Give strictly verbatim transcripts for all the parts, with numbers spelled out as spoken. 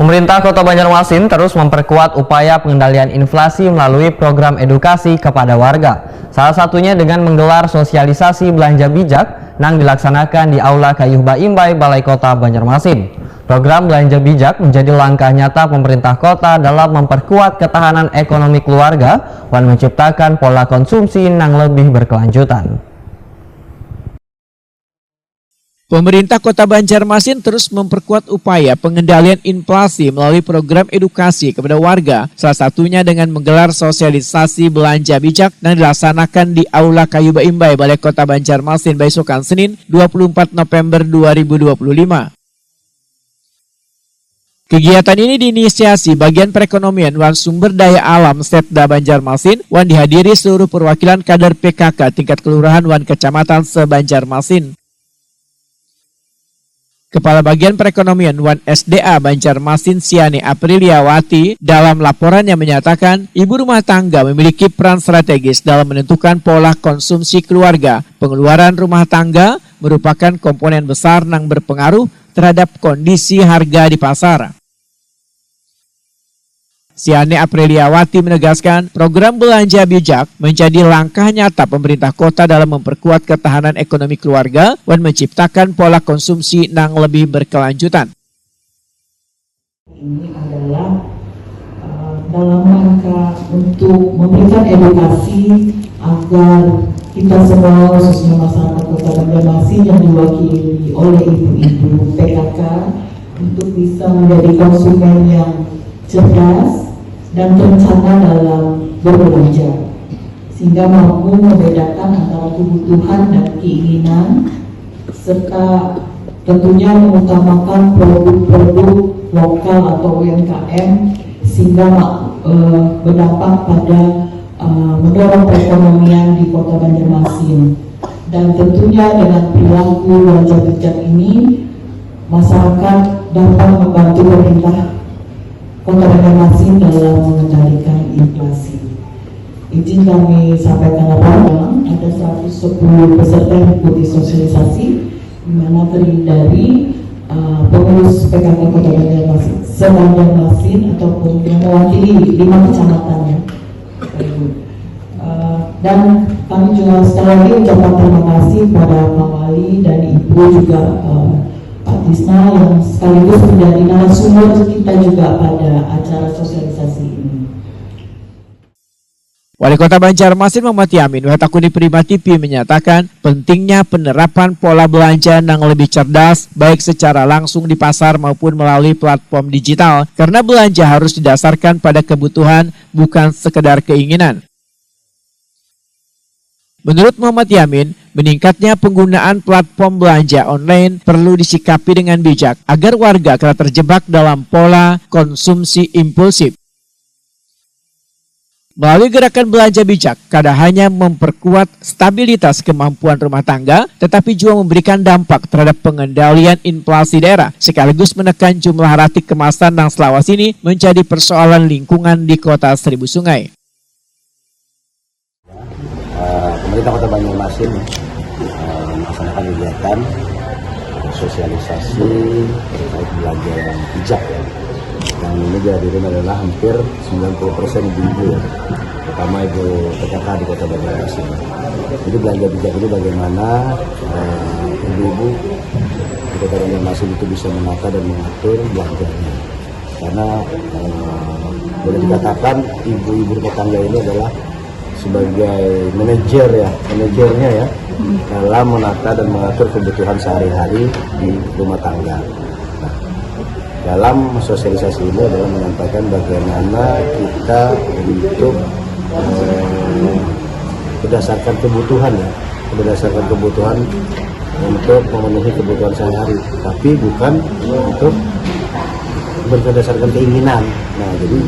Pemerintah Kota Banjarmasin terus memperkuat upaya pengendalian inflasi melalui program edukasi kepada warga. Salah satunya dengan menggelar sosialisasi belanja bijak nang dilaksanakan di Aula Kayuh Baimbai, Balai Kota Banjarmasin. Program belanja bijak menjadi langkah nyata pemerintah kota dalam memperkuat ketahanan ekonomi keluarga dan menciptakan pola konsumsi nang lebih berkelanjutan. Pemerintah Kota Banjarmasin terus memperkuat upaya pengendalian inflasi melalui program edukasi kepada warga, salah satunya dengan menggelar sosialisasi belanja bijak yang dilaksanakan di Aula Kayu Baimbai, Balai Kota Banjarmasin, baisukan Senin, dua puluh empat November dua ribu dua puluh lima. Kegiatan ini diinisiasi Bagian Perekonomian wan Sumber Daya Alam Setda Banjarmasin wan dihadiri seluruh perwakilan kader P K K tingkat kelurahan wan kecamatan se-Banjarmasin. Kepala Bagian Perekonomian wan S D A Banjarmasin Siane Apriliawati dalam laporannya menyatakan, ibu rumah tangga memiliki peran strategis dalam menentukan pola konsumsi keluarga. Pengeluaran rumah tangga merupakan komponen besar nang berpengaruh terhadap kondisi harga di pasar. Siane Apriliawati menegaskan, program belanja bijak menjadi langkah nyata pemerintah kota dalam memperkuat ketahanan ekonomi keluarga wan menciptakan pola konsumsi nang lebih berkelanjutan. Ini adalah uh, dalam rangka untuk memberikan edukasi agar kita semua, khususnya masyarakat Kota Banjarmasin yang diwakili oleh ibu-ibu P K K, untuk bisa menjadi konsumen yang cerdas dan terencana dalam berbelanja, sehingga mampu membedakan antara kebutuhan dan keinginan, serta tentunya mengutamakan produk-produk lokal atau U M K M, sehingga eh, berdampak pada eh, mendorong perekonomian di Kota Banjarmasin. Dan tentunya dengan perilaku belanja bijak ini, masyarakat dapat membantu pemerintah Kota Banjarmasin dalam mengendalikan inflasi. Izin kami sampaikan laporan, ada seratus sepuluh peserta yang mengikuti sosialisasi, di mana terdiri dari uh, pengurus P K K Kota Banjarmasin, se-Banjarmasin ataupun yang mewakili lima kecamatan ya. Uh, dan kami juga sekali lagi ucapkan terima kasih kepada Pak Wali dan Ibu juga uh, Pak Tisna yang sekaligus menjadi narasumber kita juga pada acara sosialisasi ini. Wali Kota Banjarmasin Muhammad Yamin Watakuni Prima T V menyatakan pentingnya penerapan pola belanja yang lebih cerdas baik secara langsung di pasar maupun melalui platform digital karena belanja harus didasarkan pada kebutuhan bukan sekedar keinginan. Menurut Muhammad Yamin, meningkatnya penggunaan platform belanja online perlu disikapi dengan bijak agar warga tidak terjebak dalam pola konsumsi impulsif. Melalui gerakan belanja bijak, kada hanya memperkuat stabilitas kemampuan rumah tangga, tetapi juga memberikan dampak terhadap pengendalian inflasi daerah, sekaligus menekan jumlah ratik kemasan yang selawas ini menjadi persoalan lingkungan di kota Seribu Sungai. Eh, pemerintah Kota Banjarmasin eh, melaksanakan kegiatan sosialisasi terkait belanja yang bijak ya. Yang ini dihadirin adalah hampir sembilan puluh persen ibu-ibu ya, terutama ibu P K K di Kota Banjarmasin. Jadi belanja bijak ini bagaimana eh, ibu-ibu di Kota Banjarmasin itu bisa menata dan mengatur belanjanya. Karena eh, boleh dikatakan ibu-ibu rumah tangga ini adalah sebagai manajer ya, manajernya ya dalam menata dan mengatur kebutuhan sehari-hari di rumah tangga. Nah, dalam sosialisasi ini adalah menyampaikan bagaimana kita untuk eh, berdasarkan kebutuhan ya, berdasarkan kebutuhan untuk memenuhi kebutuhan sehari-hari, tapi bukan untuk berdasarkan keinginan. Nah, jadi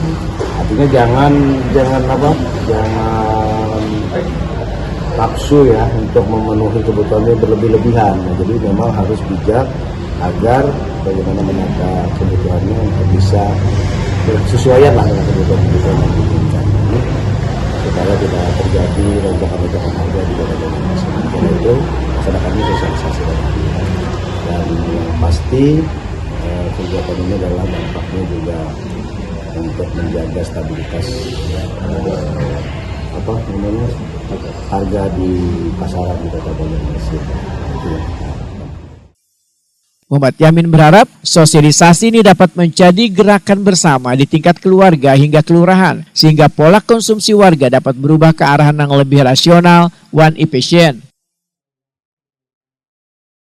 artinya jangan jangan apa? Jangan nafsu ya untuk memenuhi kebutuhannya berlebih-lebihan. Nah, jadi memang harus bijak agar bagaimana menata kebutuhannya untuk bisa bersesuaian lah dengan kebutuhan-kebutuhan yang diinginkan ini supaya tidak terjadi lonjakan-lonjakan harga di dalam masyarakat itu. Masyarakat ini sosialisasi dan dan pasti eh, Kegiatan ini adalah dampaknya juga untuk menjaga stabilitas, eh, apa namanya, harga di pasaran di Kota Banjarmasin. Itu yang kita harapkan. Muhammad Yamin berharap sosialisasi ini dapat menjadi gerakan bersama di tingkat keluarga hingga kelurahan, sehingga pola konsumsi warga dapat berubah ke arah yang lebih rasional wan efisien.